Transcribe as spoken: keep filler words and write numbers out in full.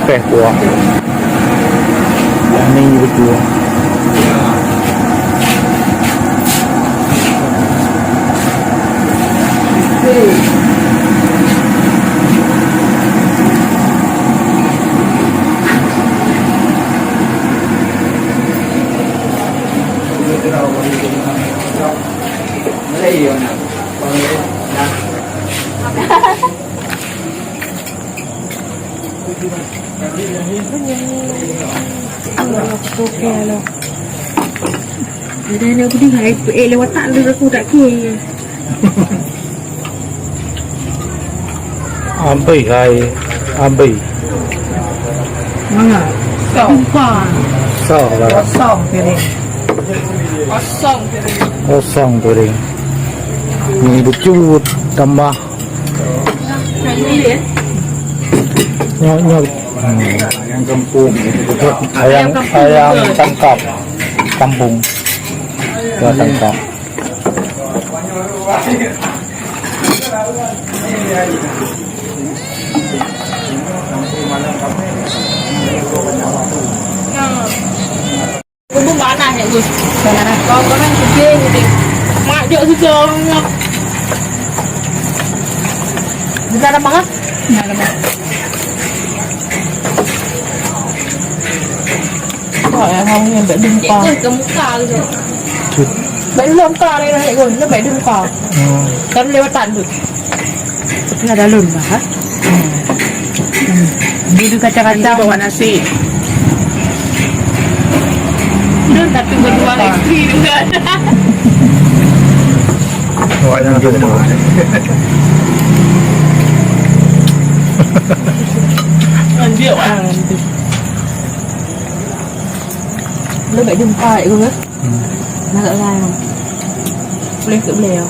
Teh kuah. Ni betul. Jadi anak aku ni hai, eh, lewat tak lu aku tak kira. Abih hai, abih. Mana? Bukan. Sok lah. Kosong piring. Kosong piring. Kosong piring. Ni becut tambah. Nyok, nyok. Hmm. Ayam kampung. Ayam, ayam tangkap. Kampung. Ya, tangkap. Bumbu panas ya, Gus. Panas. Kau kan kucing gitu. Mak jok situ orang nak. Bukan apa kan? Nah, lemak. Wah, ya, kamu yang bak dumpa. Gus, ke muka gitu. Bak lom ka ni nak Gus, bak dumpa. Hmm. Kan lewatan tu. Tapi ada lon lah, ha? Hmm. Dia tu kacang-kacang. Bawa nasi. Lon satu berdua, isteri dua. Awak jangan tanya. Lanjut, ah, nanti. Lon bak jumpa, ya, Gus, eh? Hmm. Nak kat sana. Boleh ke boleh, ya?